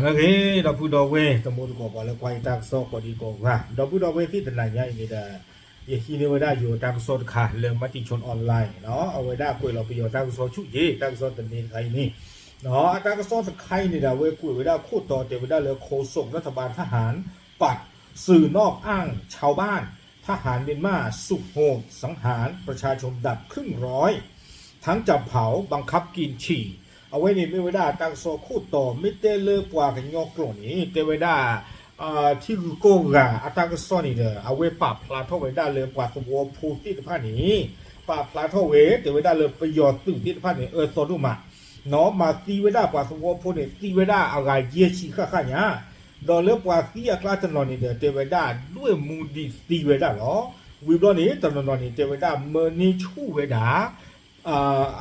ဂ့ၤ ဒီပုၢ်ဒီဝဲၢ် တံၤသကိး ပှၤလၢကွၢ်ယတၢ်ကစီၣ်ကိးဒံကိးဂၤ ဒီပုၢ်ဒီဝဲၢ်သ့ၣ် တနၤညါအံၤန့ၣ်ဒီး ယဟံးန့ၢ်ဝဲဒၣ်ယိၤတၢ်ကစီၣ်တခါလၢ Matichon Online နီၤ အဝဲဒၣ်ကွဲးလီၤပယီၤတၢ်ကစီၣ်ဆူၣ်က့ၤ တၢ်ကစီၣ်တနံၤတခါအံၤန့ၣ် အတၢ်ကစီၣ်တခါအံၤန့ၣ်ဒီး အဝဲကွဲးဝဲဒၣ်ခိၣ်တီတဲဝဲဒၣ်လၢ โฆษกรัฐบาลทหาร ปัดสื่อนอกอ้างชาวบ้าน ทหารเมียนมาสุดโหดสังหารประชาชนดับครึ่งร้อย ทั้งจับเผาบังคับกินฉี่ အဝဲန့ၣ်မ့ၢ်ဝဲဒၣ်တၢ်ကစီၣ်ခိၣ်တီ မ့ၢ်တဲလၢပှၤကညီကျိာ်န့ၣ် တဲဝဲဒၣ် ထံဂုၤကီၢ်ဂၤအတၢ်ကစီၣ်န့ၣ်ဒီး အဝဲပာ်ဖျါထီၣ်ဝဲဒၣ်လၢပှၤသဝီဖိသ့ၣ်တဖၣ်န့ၣ် ပာ်ဖျါထီၣ်ဝဲ တဲဝဲဒၣ်လၢပယီၤသုးသ့ၣ်တဖၣ်န့ၣ် အၢသီဒိၣ်မး နီၤ မၤသံဝဲဒၣ်ပှၤသဝီဖိန့ၣ် သံဝဲဒၣ်အဂၤယဲၢ်ဆံဃၣ်ဃၣ်ညါ ဒီးလၢပှၤသံအကျါတနီၤန့ၣ်ဒီး တဲဝဲဒၣ် ဒွဲၣ်မူဒံးသံဝဲဒၣ်လီၤ. ဝံၤဘျီန့ၣ် တနီၤနီၤန့ၣ် တဲဝဲဒၣ် မၢန့ၢ်ဆူၣ်ဝဲဒၣ်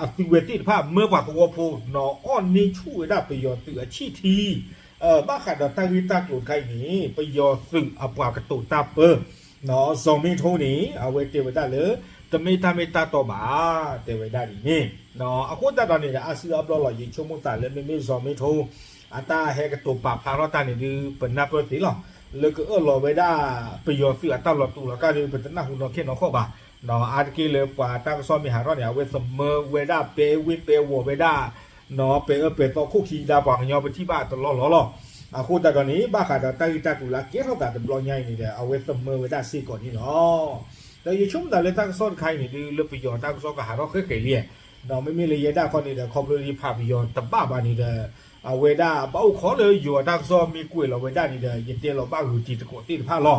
အသုဝဲသ့ၣ်တဖၣ် မၢပှၤသဝီဖိ နီၤ အီၣ်န့ၢ်ဆူၣ်ဝဲဒၣ်ပယီၤသုးအဆံၣ်ထံ ဘၣ်ဃးဒီးတၢ်ဂ့ၢ်တၢ်ကျိၤတခါအံၤန့ၣ် ပယီၤသုးအပှၤကတိၤတၢ်ပၢ နီၤ စီၤမ့ထိန့ၣ် အဝဲတဲဝဲဒၣ်လၢ တမ့ၢ်တၢ်မ့ၢ်တၢ်တီဘၣ် တဲဝဲဒၣ်ဒ်န့ၣ် အဃိသတးဒီးန့ၣ်ဒီး အါစုအါဘျီလီၤ ယဆိကမိၣ်သးလၢမ့မ့ၢ်စီၤမ့ထိ အတၢ်ဟဲကတိၤပာ်ဖျါထီၣ်တၢ်န့ၣ်ဒုး ပနၢ်ပၢၢ်သ့လီၤ. လၢကအၢၣ်လီၤဝဲဒၣ် ပယီၤသုးအတၢ်လီၤတူာ်လီၤကာ်ဒီး ပတနၢ်ဟူနီၢ်ခ့နီၢ်ခီၣ်ဘၣ်. အါတက့ၢ်လၢပှၤတၢ်ကစီၣ်မ့ၢ်ဟးထီၣ်န့ၣ် အဝဲသမၢဝဲဒၣ် ပဲဝ့ပဲဝီၤဝဲဒၣ် နီၤ ပဲအၢပဲသီခိၣ်ခံဒါ ပှၤကညီပထံၣ်ဘၣ်တလီၢ်လီၢ်လီၤ. အဃိသတးဒီးန့ၣ် ဘၣ်ဃးဒီးတၢ်ဂ့ၢ်တၢ်ကျိၤလၢအကဲထီၣ်သးတဘျီညါအံၤန့ၣ်ဒီး အဝဲသမၢဝဲဒၣ်စ့ၢ်ကီးန့ၣ်လီၤ. ဒီးယဆိကမိၣ်သးလၢတၢ်ကစီၣ်တခါအံၤန့ၣ်ဒုး လၢပယီၤတၢ်ကစီၣ်ကဟးထီၣ်ဃဲဃဲလံ ဒီးမ့မ့ၢ်လၢယဲဒၣ်ခီန့ၣ်ဒီး ခီဖျိလၢယဖးပယီၤတဘၣ်ဘၣ်န့ၣ်ဒီး အဝဲဒၣ်ဘၣ်အိၣ်ခိးလၢယိၤအတၢ်ကစီၣ်မ့ၢ်ကွဲးလီၤဝဲဒၣ်န့ၣ်ဒီး ယတဲလီၤဘၣ်ဂုာ်တံၤသကိးသ့ၣ်တဖၣ်လီ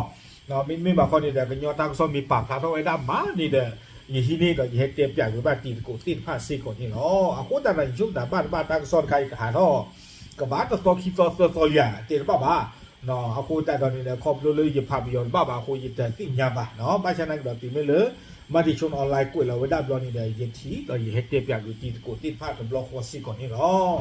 ၤ. မ့မ့ၢ်ဘၣ်ခီန့ၣ်ဒီး ကညီတၢ်ကစီၣ်မ့ၢ်ပာ်ဖျါထီၣ်ဝဲဒၣ်မးန့ၣ်ဒီး ယဟံးန့ၢ်ဒီးယဟဲတဲပၠးဂ့ၤဘၣ်တံၤသကိးသ့ၣ်တဖၣ်စ့ၢ်ကီးန့ၣ်လီၤ. အဃိသတးဒီး ယဆိကမိၣ်သးဘၣ်တဘၣ်တၢ်ကစီၣ်တခါအံၤကဟးထီၣ် ကဘၣ်တသီခံသီသၢသီလံဧါ တဲတဘၣ်ဘၣ်. အဃိသတးဒီးန့ၣ်ဒီး ခီဖျိလၢယဖးပယီၤတဘၣ်ဘၣ်အဃိ ယတသ့ၣ်ညါဘၣ်နီၤ. ဘၣ်ဆၣ်သနာ်က့ဒီးတုၤမ့ၢ်လၢ Matichon Online ကွဲးလီၤဝဲဒၣ်ဘျီန့ၣ်ဒီး ယထံၣ်ဒီးယဟဲတဲပၠးဂ့ၤတံၤသကိးသ့ၣ်တဖၣ်တဘျီဃီစ့ၢ်ကီးန့ၣ်လီၤ.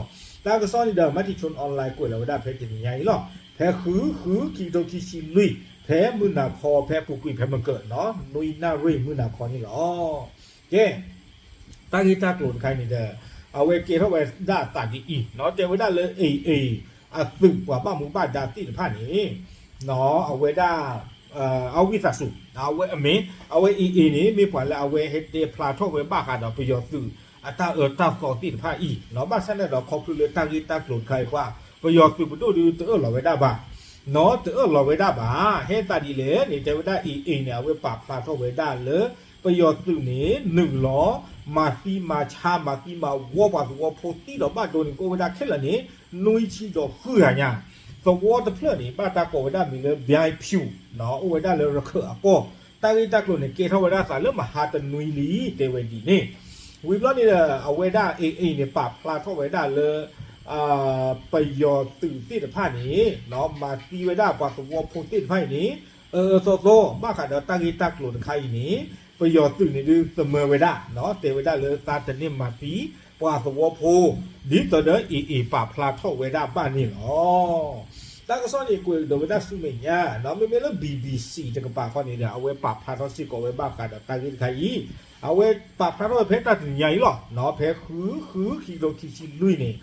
တၢ်ကစီၣ်န့ၣ်ဒီး Matichon Online ကွဲးလီၤဝဲဒၣ်ဖဲတနံၤညါအံၤလီၤ. ဖဲဃု ဃု ခံကထိခံဆံလွံၢ် ဖဲမုၢ်နၤခီ ဖဲအပူၤကွံာ်ဖဲမကၢးနီၤ နွံနၣ်ရံၣ်မုၢ်နၤခီန့ၣ်လီၤ. ကဲ တၢ်ဂ့ၢ်တၢ်ကျိၤတခါအံၤန့ၣ်ဒီး အဝဲကဲထီၣ်ဝဲဒၣ်အသးဒ်အံၤနီၤ တဲဝဲဒၣ်လၢ AA အသုးပှၤဘၣ်မူဘၣ်ဒါသ့ၣ်တဖၣ်န့ၣ် အဝဲဒၣ် အဝံသးစူၤ အဝဲအမ့ၢ် အဝဲ AA န့ၣ် မ့ၢ်ပှၤလၢအဝဲဟဲတဲဖျါထီၣ်ဝဲဘၣ်ဃးဒီးပယီၤသုးအတၢ်အၢတၢ်သီသ့ၣ်တဖၣ်အံၤနီၤ. ဘၣ်ဆၣ်န့ၣ်ဒီး ခီဖျိလၢတၢ်ဂ့ၢ်တၢ်ကျိၤတခါအံၤပှၤ ပယီၤသုးပဒိၣ်ဒုးတအၢၣ်လီၤဝဲဒၣ်ဘၣ် နီၤ တအၢၣ်လီၤဝဲဒၣ်ဘၣ်. ဟဲသးဒ်လဲၣ်န့ၣ် တဲဝဲဒၣ် AA န့ၣ် အဝဲပာ်ဖျါထီၣ်ဝဲဒၣ်လၢ ပယီၤသုးန့ၣ် နုာ်လီၤ မၤသံမၤဆါ မၤသံမၤဝီပှၤသဝီဖိသံဒီးဘၣ်ဒိန့ၣ် ကအိၣ်ဝဲဒၣ်ခဲလၢာ်န့ၣ် နွံဆံဒီးဃုဂၤညါ သဝီတဖျၢၣ်န့ၣ် ဘၣ်တၢ်ကိးဝဲဒၣ်မံၤလၢ ဘျဲဖြူ နီၤ အိၣ်ဝဲဒၣ်လၢရခၢၣ်အကီၢ် တၢ်ဂ့ၢ်တၢ်ကျိၤန့ၣ် ကဲထီၣ်ဝဲဒၣ်သးလၢမဟါတနွံလံ တဲဝဲဒ်န့ၣ်. ဝံၤဘျီန့ၣ်ဒီး အဝဲဒၣ် AA န့ၣ် ပာ်ဖျါထီၣ်ဝဲဒၣ်လၢ ပယီၤသုးသ့ၣ်တဖၣ်န့ၣ် မၤသံဝဲဒၣ်ပှၤသဝီဖိသ့ၣ်တဖၣ်အံၤန့ၣ် အၢအၢသီသီ ဘၣ်ဃးဒီးတၢ်ဂ့ၢ်တၢ်ကျိၤတခါအံၤန့ၣ် ပယီၤသုးန့ၣ်ဒုးသမၢဝဲဒၣ် တဲဝဲဒၣ်လၢသးတန့ၢ်မၤသံ ပှၤသဝီဖိ ဒ်သိးဒီး AA ပာ်ဖျါထီၣ်ဝဲဒၣ်ဘၣ်န့ၣ်လီၤ. တၢ်ကစီၣ်န့ၣ်ကွဲးကဒီးဝဲဒၣ်ဆူမဲာ်ညါ မ့မ့ၢ်လၢ BBC တကပၤဃီန့ၣ်ဒီး အဝဲပာ်ဖျါထီၣ်စ့ၢ်ကီးဝဲဘၣ်ဃးဒီးတၢ်ဂ့ၢ်တခါအံၤ အဝဲပာ်ဖျါထီၣ်ဝဲဖဲတၢ်တနံၤညါအံၤလီၤ. ဖဲဃု ဃု ခံကထိခံဆံလွံၢ်န့ၣ်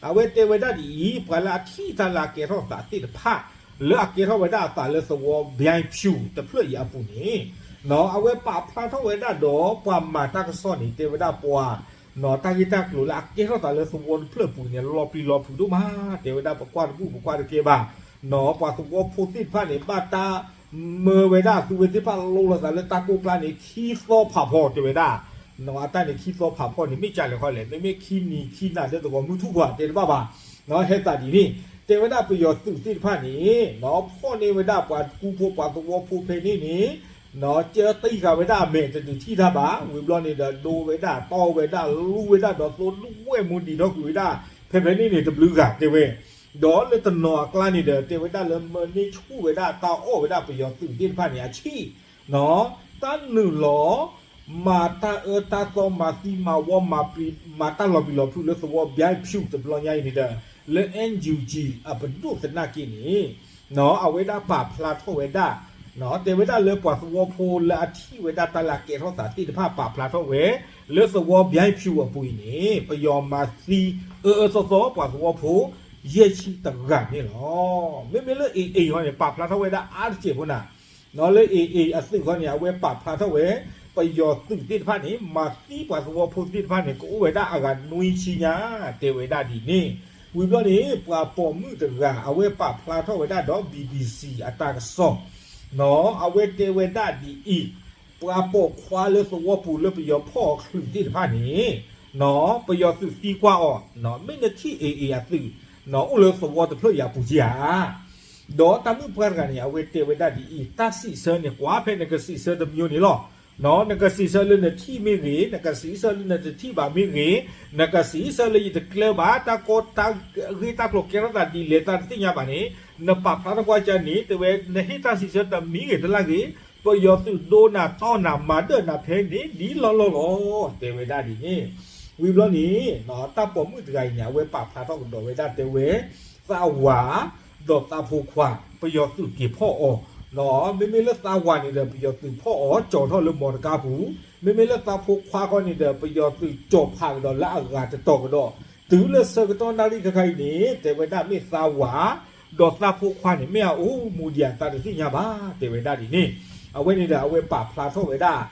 အဝဲတဲဝဲဒၣ်ဒ်အံၤ ပှၤလၢအထံၣ်တၢ်လၢအကဲထီၣ်သးသ့ၣ်တဖၣ် လၢအကဲထီၣ်ဝဲဒၣ်အသးလၢသဝီဘျဲဖြူတဖျၢၣ်အံၤအပူၤန့ၣ် အဝဲပာ်ဖျါထီၣ်ဝဲဒၣ်ဒီးပှၤမၤတၢ်ကစီၣ်န့ၣ် တဲဝဲဒၣ်ပှၤ တၢ်ဂ့ၢ်တၢ်ကျိၤလၢအကဲထီၣ်သးလၢသဝီတဖျၢၣ်အပူၤန့ၣ် လီၤပျံၤလီၤဖုးဒိၣ်မး တဲဝဲဒၣ်ပကွၢ်တဘူၣ်ပကွၢ်တကဲဘၣ် ပှၤသဝီဖိသ့ၣ်တဖၣ်န့ၣ် ဘၣ်တၢ်မၢဝဲဒၣ်သုဝဲသ့ၣ်တဖၣ်လိလီၤသးလၢတၢ်ကိၢ်ကျါန့ၣ် ခံသီဖးဖီတဲဝဲဒၣ် အတၢ်န့ၣ်ခံသီဖးဖီန့ၣ် မ့ၢ်ကလဲၣ်ဃီလဲၣ် မ့မ့ၢ်ခံနံၤခံနၤလၢသဝီမုၢ်ထူၣ်ကွၢ်တဲတဘၣ်ဘၣ် ဟဲသးဒ်န့ၣ် တဲဝဲဒၣ်ပယီၤသုးသ့ၣ်တဖၣ်န့ၣ် ဖီၣ်န့ၢ်ဝဲဒၣ်ပှၤကူဖိပှၤသဝီဖိဖဲန့ၣ်န့ၣ် ကၢတံၢ်ဃာ်ဝဲဒၣ်အမဲာ်တဒုးထံၣ်တၢ်ဘၣ် ဝံၤဘျီန့ၣ်ဒီး ဒိဝဲဒၣ်တီဝဲဒၣ်လူဝဲဒၣ်ဒီးသိဒုးဝဲၢ်မူဒံးထီၣ်ကွံာ်ဝဲဒၣ် ဖဲဖဲန့ၣ်န့ၣ် တဘျုးဂၤတဲဝဲ ဒီးလၢတနီၤအကျါန့ၣ်ဒီး တဲဝဲဒၣ်လၢမၢန့ၢ်ဆူၣ်ဝဲဒၣ်တၢ်အီၣ်ဝဲဒၣ်ပယီၤသုးသ့ၣ်တဖၣ်န့ၣ် အဆံၣ် တၢ်နုာ်လီၤ မၤတၢ်အၢတၢ်သီ မၤသံမၤဝီ မၤတၢ်လီၤပျံၤလီၤဖုးလၢသဝီဘျဲဖြူတဘျီညါအံၤန့ၣ်ဒီး လၢ NUG အပဒိၣ်သနာ်က့န့ၣ် အဝဲဒၣ်ပာ်ဖျါထီၣ်ဝဲဒၣ် တဲဝဲဒၣ်လၢပှၤသဝီဖိလၢအထံၣ်ဝဲဒၣ်တၢ်လၢအကဲထီၣ်သးသ့ၣ်တဖၣ်ပာ်ဖျါထီၣ်ဝဲ လၢသဝီဘျဲဖြူအပူၤအံၤန့ၣ် ပယီၤမၤသံအၢအၢသီသီပှၤသဝီဖိ ယဲၢ်ဆံတဂၤန့ၣ်လီၤ. မ့မ့ၢ်လၢ AA ဃီန့ၣ် ပာ်ဖျါထီၣ်ဝဲဒၣ်အါတစဲးဖိနၤ, လၢ AA အသုးဃီန့ၣ် အဝဲပာ်ဖျါထီၣ်ဝဲ ပယီၤသုးသ့ၣ်တဖၣ်န့ၣ် မၤသံပှၤသဝီဖိသ့ၣ်တဖၣ်န့ၣ် ကအိၣ်ဝဲဒၣ်အဂၤနွံဆံညါ တဲဝဲဒၣ်ဒ်န့ၣ်. ဝံၤဘျီန့ၣ် ပှၤပိာ်မုၣ်တဂၤ အဝဲပာ်ဖျါထီၣ်ဝဲဒၣ်ဒီး BBC အတၢ်ကစီၣ် အဝဲတဲဝဲဒၣ်ဒ်အံၤ, ပှၤပိာ်ခွါလၢသဝီပူၤလၢပယီၤဖီၣ်အီၤချုးသ့ၣ်တဖၣ်န့ၣ် ပယီၤသုးသံကွၢ်အီၤ, မ့ၢ်နထံၣ် AA အသုး အိၣ်လၢသဝီတဖျၢၣ်အံၤအပူၤဧါ. ဒီးတၢ်မုၣ်ပှၢ်တဂၤန့ၣ် အဝဲတဲဝဲဒၣ်ဒ်အံၤ, တၢ်စံးဆၢန့ၣ် ကွၢ်ဖဲနကစံးဆၢတမံၤန့ၣ်လီၤ. နကစံးဆၢလၢနထံၣ်မ့ၢ်ဂ့ၤ, နကစံးဆၢလၢနတထံၣ်ဘၣ်မ့ၢ်ဂ့ၤ, နကစံးဆၢလၢယတကျဲဘၣ်, တၢ်ကီတၢ်ဂ့ၢ်တၢ်ကျိၤကဲထီၣ်သးဒ်လဲၣ်သးတသ့ၣ်ညါဘၣ်န့ၣ်, နပာ်ဖျါထီၣ်ကွၢ်ကၢန့ၣ် တဲဝဲ နဟ့ၣ်တၢ်စံးဆၢတမံၤဂ့ၤတလၢ်ဂ့ၤ, ပယီၤသုးဒိနၤတီနၤမၤဒၢၣ်နၤဖဲန့ၣ်ဒ်လီၢ်လီၢ်လီၤ တဲဝဲဒၣ်ဒ်န့ၣ်. ဝံၤဘျီန့ၣ် တၢ်ပိာ်မုၣ်တဂၤအံၤန့ၣ် အဝဲပာ်ဖျါထီၣ်ကဒီးဝဲဒၣ်တဲဝဲ သးဝၤ ဒီးသးဖိခွါ ပယီၤသုးက့ၤဖီၣ်အီၤ, မ့မ့ၢ်လၢသးဝၤန့ၣ်ဒီး ပယီၤသုးဖီၣ်အီၤ ကၠီၤထီၣ်လၢမီတကါပူၤ, မ့မ့ၢ်လၢသးဖိခွါဃီန့ၣ်ဒီး ပယီၤသုးကၠီၤဖးကဒီးလၢအဂၤတတီၤကဒီး, တုၤလၢဆၢကတီၢ်နၣ်ရံၣ်ခါခါအံၤန့ၣ် တဲဝဲဒၣ်မ့ၢ်သးဝၤ ဒီးသးဖိခွါန့ၣ် မ့ၢ်အအိၣ်မူဒံးအသးတသ့ၣ်ညါဘၣ် တဲဝဲဒၣ်ဒ်န့ၣ်. အဝဲန့ၣ်ဒီး အဝဲပာ်ဖျါထီၣ်ဝဲဒၣ်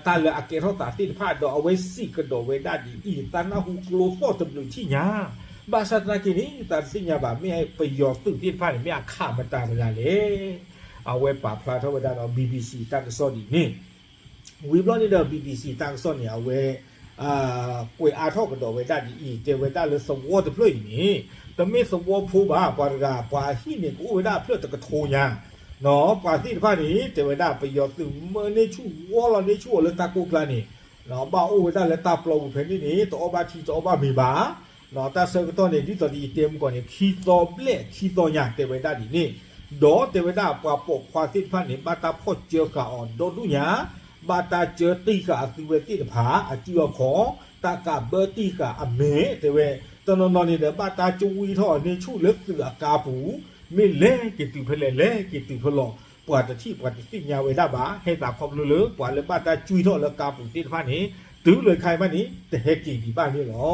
တၢ်လၢအကဲထီၣ်သးသ့ၣ်တဖၣ် ဒီးအဝဲစံးကဒီးဝဲဒၣ်ဒ်အံၤ, သးနၢ်ဟူကျိသီၣ်တဘျုးထံၣ်ညါ, ဘၣ်ဆၣ်သနာ်က့န့ၣ် သးတသ့ၣ်ညါဘၣ် မ့ၢ်ပယီၤသုးသ့ၣ်တဖၣ်န့ၣ် မ့ၢ်အခးမတၤတဂၤလဲၣ်. အဝဲပာ်ဖျါထီၣ်ဝဲဒၣ်ဒီး BBC တၢ်ကစီၣ်ဒ်န့ၣ်. ဝံၤဘျီန့ၣ်ဒီး BBC တၢ်ကစီၣ်န့ၣ် အဝဲ ကွဲးအါထီၣ်ကဒီးဝဲဒၣ်ဒ်အံၤ, တဲဝဲဒၣ်လၢသဝီတဖျၢၣ်အံၤန့ၣ် တမ့ၢ်သဝီဖိဘၣ်, ပှၤတဂၤ ပှၤဟံၣ်န့ၣ် ကအိၣ်ဝဲဒၣ်အဖျၢၣ်တကထိညါ, ပှၤသ့ၣ်တဖၣ်န့ၣ် တဲဝဲဒၣ် ပယီၤသုးမၢန့ၢ်ဆူၣ်ဝီလီၤန့ၢ်ဆူၣ်အီၤလၢတၢ်ကိၢ်ကျါန့ၣ်, ဘၣ်အိၣ်ဝဲဒၣ်လၢတၢ်ပျီပူၤဖဲန့ၣ်န့ၣ် တအီၣ်ဘၣ်ထံတအီၣ်ဘၣ်မ့ၤဘၣ်. တၢ်ဆၢကတီၢ်န့ၣ် ဒ်သိးဒီးယတဲမုၢ်ကီၢ်န့ၣ် ခံသီဘျဲၣ်ခံသီညါ တဲဝဲဒၣ်ဒ်န့ၣ်, ဒီးတဲဝဲဒၣ်ပှၤပိာ်ခွါသ့ၣ်တဖၣ်န့ၣ် ဘၣ်တၢ်ဖီၣ်စၢဃာ်အီၤဒီဒူၣ်ညါ, ဘၣ်တၢ်စၢတံၢ်ဃာ်အသုဝဲသ့ၣ်တဖၣ် အစုအခီၣ်, တၢ်ကးဘၢတံၢ်ဃာ်အမဲာ် တဲဝဲ, တနီၤနီၤန့ၣ်ဒီး ဘၣ်တၢ်ကွံထီၣ်အီၤန့ၢ်ဆူၣ်လၢသုးအကါပူၤ, မ့ၢ်လဲၤက့ၤတုၤဖဲလဲၣ် လဲၤက့ၤတုၤဖဲလဲၣ် ပှၤတထံၣ်ပှၤတသ့ၣ်ညါဝဲဒၣ်ဘၣ်, ဟဲသးခီဖျိလၢ ပှၤလၢဘၣ်တၢ်ကွံထီၣ်လၢကါပူၤသ့ၣ်တဖၣ်န့ၣ် တုၤလၢခါအံၤမးန့ၣ် တဟဲက့ၤဒံးဘၣ်န့ၣ်လီၤ.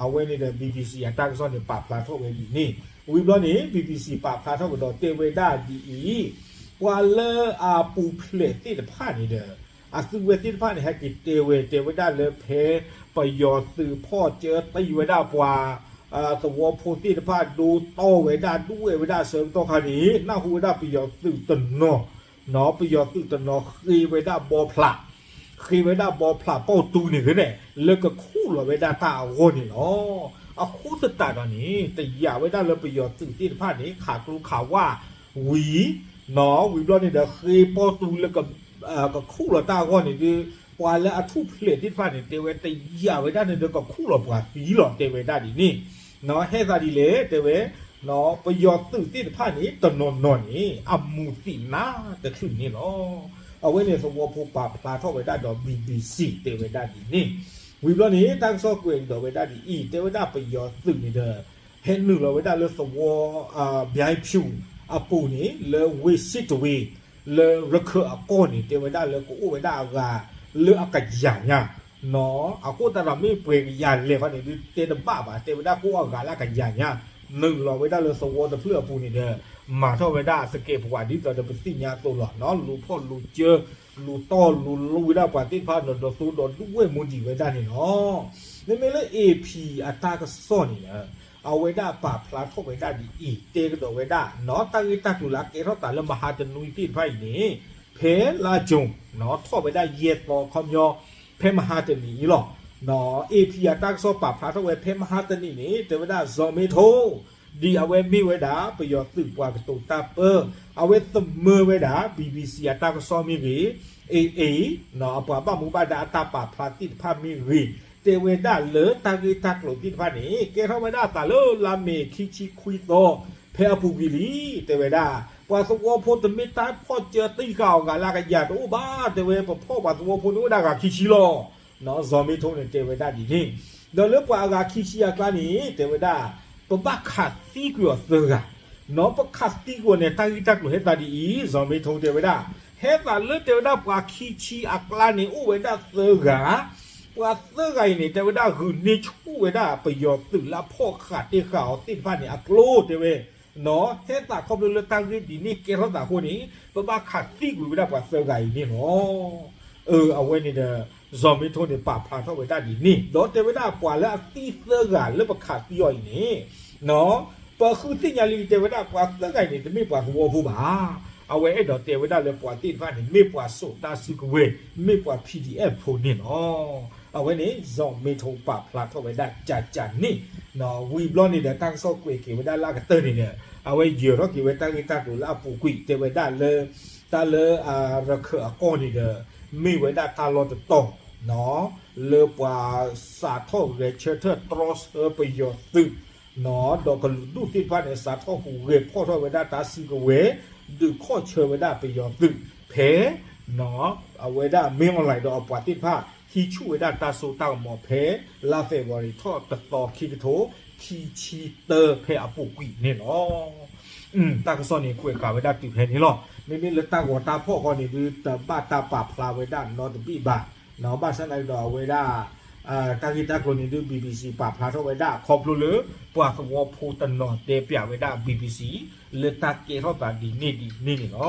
အဝဲန့ၣ်ဒီး BBC အတၢ်ကစီၣ်န့ၣ် ပာ်ဖျါထီၣ်ဝဲဒ်န့ၣ်. ဝံၤဘျီန့ၣ် BBC ပာ်ဖျါထီၣ်ကဒီးတဲဝဲဒၣ်ဒ်အံၤ, ပှၤလၢအပူၤဖျဲးသ့ၣ်တဖၣ်န့ၣ်ဒီး အသုဝဲသ့ၣ်တဖၣ်န့ၣ် ဟဲက့ၤတဲဝဲ တဲဝဲဒၣ်လၢဖဲပယီၤသုးဖီၣ်စၢတံၢ်ဝဲဒၣ်ပှၤ သဝီဖိသ့ၣ်တဖၣ် ဒိတီၢ်ဝဲဒၣ် ဒွဲၣ်ဝဲဒၣ်အဆၢကတီၢ်ခါန့ၣ် နၢ်ဟူဝဲဒၣ်ပယီၤသုးတနီၤ, ပယီၤသုးတနီၤဃ့ဝဲဒၣ်ဘီဖျး, ဃ့ဝဲဒၣ်ဘီဖျးပီၣ်တူန့ၣ်ဂ့ၤန့ၣ် လၢကခူၣ်လီၤဝဲဒၣ်တၢ်အဂီၢ်န့ၣ်လီၤ. အဃိသတးဒီးန့ၣ် တယာ်ဝဲဒၣ်လၢပယီၤသုးသ့ၣ်တဖၣ်န့ၣ် ခးကျိခးဝါဝံၤ, ဝံၤဘျီန့ၣ်ဒီး ဃ့ပီၣ်တူလၢ ကခူၣ်လီၤတၢ်အဂီၢ်န့ၣ်ဒီး ပှၤလၢအထူၣ်ဖျဲးသ့ၣ်တဖၣ်န့ၣ် တဲဝဲတယာ်ဝဲဒၣ်န့ၣ်ဒီး ကခူၣ်လီၤပှၤသံလီၤ တဲဝဲဒၣ်ဒ်န့ၣ်. ဟဲသးဒ်လဲၣ် တဲဝဲ, ပယီၤသုးသ့ၣ်တဖၣ်န့ၣ် တနီၤနီၤန့ၣ် အမူးသံးနါတချုးန့ၣ်လီၤ. အဝဲန့ၣ်သဝီဖိပာ်ဖျါထီၣ်ဝဲဒၣ်ဒီး BBC တဲဝဲဒၣ်ဒ်န့ၣ်. ဝံၤဘျီန့ၣ် တၢ်ကစီၣ်ကွဲးကဒီးဝဲဒၣ်ဒ်အံၤ, တဲဝဲဒၣ်ပယီၤသုးန့ၣ်ဒီး ဟဲနုာ်လီၤဝဲဒၣ်လၢသဝီ ဘျါဖၠူးအပူၤန့ၣ် လၢဝ့ၢ်စ့ၣ်တဝ့ၤ လၢရခၢၣ်အကီၢ်န့ၣ် တဲဝဲဒၣ်လၢကအိၣ်ဝဲဒၣ်အဂၤလၢအကယၤညါ, အဃိသတးဒီး မ့ၢ်ပှဲၤကယၤလဲၣ်ခီန့ၣ် ဒုးတဲတဘၣ်ဘၣ်, တဲဝဲဒၣ်ကအိၣ်အဂၤလၢအကယၤညါ, နုာ်လီၤဝဲဒၣ်လၢသဝီတဖျၢၣ်အပူၤန့ၣ်ဒီး မၤထီၣ်ဝဲဒၣ်သကဲးပဝးဒ်သိးဒီးပသ့ၣ်ညါအသိးလီၤ. လူၤဖီၣ်လူၤစၢ လူၤတီၢ်လူၤလိဝဲဒၣ်ပှၤသ့ၣ်တဖၣ်ဒီး ဒိးသိဒီးဒုးဝဲၢ်မူဒံးဝဲဒၣ်န့ၣ်လီၤ. မ့မ့ၢ်လၢ AP အတၢ်ကစီၣ်န့ၣ်ဒီး အဝဲဒၣ်ပာ်ဖျါထီၣ်ဝဲဒၣ်ဒ်အံၤ, တဲကဒီးဝဲဒၣ် တၢ်ဂ့ၢ်တၢ်ကျိၤလၢအကဲထီၣ်သးလၢမဟါတနွံသ့ၣ်တဖၣ်အံၤန့ၣ် ဖဲလါကၠိၤ ထီၣ်ဝဲဒၣ်ယဲၢ်သီခီပညီ ဖဲမဟါတနံၤအံၤလီၤ. AP အတၢ်ကစီၣ်ပာ်ဖျါထီၣ်ဝဲဖဲမဟါတနံၤန့ၣ် တဲဝဲဒၣ် ဇီၤမ့ထိ ဒ်အဝဲမ့ၢ်ဝဲဒၣ် ပယီၤသုးပှၤကတိၤတၢ်ပၢ အဝဲသမၢဝဲဒၣ် BBC အတၢ်ကစီၣ်မ့ၢ်ဂ့ၤ, AA အပှၤဘၣ်မူဘၣ်ဒါအတၢ်ပာ်ဖျါသ့ၣ်တဖၣ်မ့ၢ်ဂ့ၤ, တဲဝဲဒၣ်လၢတၢ်ဂ့ၢ်တၢ်ကျိၤသ့ၣ်တဖၣ်န့ၣ် ကဲထီၣ်ဝဲဒၣ်အသးလၢလါမ့ၤခံဆံခွံသီ ဖဲအပူၤကွံာ်လံ, တဲဝဲဒၣ် ပှၤသဝီဖိတမ့ၢ်တၢ်ဖီၣ်စၢတံၢ်ဃာ်အီၤဂၤလၢအကယၤတအိၣ်ဘၣ်, တဲဝဲ ပဖီၣ်ပှၤသဝီဖိန့ၣ် အိၣ်ဝဲဒၣ်ဂၤခံဆံလီၤ. ဇီၤမ့ထိန့ၣ် တဲဝဲဒၣ်ဒ်န့ၣ်, ဒီးလၢပှၤအဂၤခံဆံအကျါန့ၣ် တဲဝဲဒၣ် ပဘၣ်ခးသံကွံာ်အီၤသၢဂၤ, ပခးသံကွံာ်အီၤန့ၣ် တၢ်ဂ့ၢ်တၢ်ကျိၤဟဲသးဒ်အံၤ, ဇီၤမ့ထိတဲဝဲဒၣ် ဟဲသးလၢတဲဝဲဒၣ်ပှၤခံဆံအကျါန့ၣ် အိၣ်ဝဲဒၣ်သၢဂၤ, ပှၤသၢဂၤအံၤန့ၣ် တဲဝဲဒၣ်ဂုာ်န့ၢ်ဆူၣ်ဝဲဒၣ်ပယီၤသုးလၢအဖီၣ်ဃာ်တ့ၢ်ဃာ်အီၤသ့ၣ်တဖၣ်န့ၣ် အကျိၤတဲဝဲ, နီၢ် ဟဲသးခီဖျိလၢတၢ်ဂ့ၢ်ဒ်န့ၣ်ကဲထီၣ်သးအဃိန့ၣ် ပဘၣ်ခးသံကွံာ်ဝဲဒၣ်ပှၤသၢဂၤအံၤန့ၣ်လီၤ. အဝဲန့ၣ်ဒီး စီၤမ့ထိန့ၣ် ပာ်ဖျါထီၣ်ဝဲဒၣ်ဒ်န့ၣ် ဒီးတဲဝဲဒၣ်ပှၤလၢအသံသၢဂၤလၢပခးသံအီၤအံၤန့ၣ် နီၢ် ပဃုသ့ၣ်ညါလံ တဲဝဲဒၣ်ပှၤသၢဂၤအံၤန့ၣ် တမ့ၢ်ပှၤသဝီဖိဘၣ်. အဝဲအဲၣ်ဒိးတဲဝဲဒၣ်လၢပှၤသ့ၣ်တဖၣ်န့ၣ် မ့ၢ်ပှၤစိာ်တၢ်စုကဝဲၤ, မ့ၢ်ပှၤ PDF ဖိန့ၣ်လီၤ. အဝဲန့ၣ် စီၤမ့ထိပာ်ဖျါထီၣ်ဝဲဒၣ်ကကန့ၣ်, ဝံၤဘျီန့ၣ်ဒီး တၢ်ကစီၣ်ကွဲးက့ၤဝဲဒၣ်လၢအကတၢၢ်န့ၣ်ဒီး အဝဲယၢၤထီၣ်က့ၤဝဲတၢ်ဂ့ၢ်တၢ်ကျိၤလၢအပူၤကွံာ် တဲဝဲဒၣ်လၢ တၢ်လၢအရခၢၣ်အကီၢ်န့ၣ်ဒီး မ့ၢ်ဝဲဒၣ်တၢ်လီၢ်တတီၤ လၢပှၤစးထီၣ်ဂဲၤဆၢထၢၣ်တြီဆၢပယီၤသုး ဒီးကလုာ်ဒူၣ်သ့ၣ်တဖၣ်န့ၣ် စးထီၣ်ဟူးဂဲၤဖီၣ်ထီၣ်ဝဲဒၣ်တၢ်စုကဝဲၤ ဒုးခီၣ်ဆၢဝဲဒၣ်ပယီၤသုး ဖဲ အဝဲဒၣ်မ့ၢ်အီၣ်လဲၣ်ဒီးအပှၤသ့ၣ်တဖၣ် ဟံးဆူၣ်ဝဲဒၣ်တၢ်စိတၢ်ကမီၤဖဲ လါ February ထီၣ်တသီခံကထိ ခံဆံတၢ ဖဲအပူၤကွံာ်န့ၣ်လီၤ. တၢ်ကစီၣ်န့ၣ် ကွဲးဃာ်ဝဲဒၣ်တုၤဖဲန့ၣ်လီၤ. မ့မ့ၢ်လၢတၢ်ဂီၤတၢ်ဖီၣ်ဃီန့ၣ်ဒုး တဘၣ်တၢ်ပာ်ဖျါဝဲဒၣ်နီတဘ့ၣ်ဘၣ်. ဘၣ်ဆၣ်သနာ်က့ဒီးအဝဲဒၣ် တၢ်ဂ့ၢ်တၢ်ကျိၤန့ၣ်ဒုး BBC ပာ်ဖျါထီၣ်ဝဲဒၣ် ခီဖျိလၢ ပှၤသဝီဖိတနီၤတဲပျးဝဲဒၣ် BBC လၢတၢ်ကဲထီၣ်သးဒ်န့ၣ်ဒ်န့ၣ်န့ၣ်လီၤ.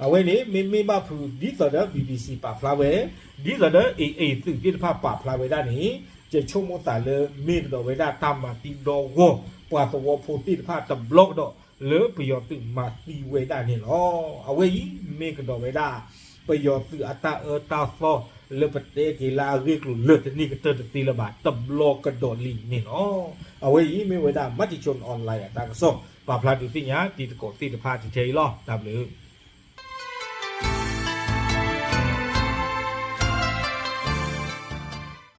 အဝဲန့ၣ် မ့မ့ၢ်ဘၣ်ဖုး ဒ်သိးဒီး BBC ပာ်ဖျါဝဲ ဒ်သိးဒီး AA သုးသ့ၣ်တဖၣ်ပာ်ဖျါဝဲဒၣ်န့ၣ် ယဆိကမိၣ်သးလၢမ့ၢ်ကဒီးဝဲဒၣ်တၢ်မၤသံဒီဂီၢ် ပှၤသဝီဖိသ့ၣ်တဖၣ်တဘျီကဒီး လၢပယီၤသုးမၤသံဝဲဒၣ်န့ၣ်လီၤ. အဝဲအံၤမ့ၢ်ကဒီးဝဲဒၣ် ပယီၤသုးအတၢ်အၢတၢ်သီ လၢပတဲက့ၤလၢအဂ့ၢ်ကျိၤလၢတန့ၢ်ကတၢၢ်တသ့လၢၤဘၣ် တဘျီကဒီးလံန့ၣ်လီၤ. အဝဲအံၤမ့ၢ်ဝဲဒၣ် Matichon Online အတၢ်ကစီၣ် ပာ်ဖျါဒုးသ့ၣ်ညါတံၤသကိးသ့ၣ်တဖၣ်တထဲအံၤလီၤ. တၢ်ဘျုး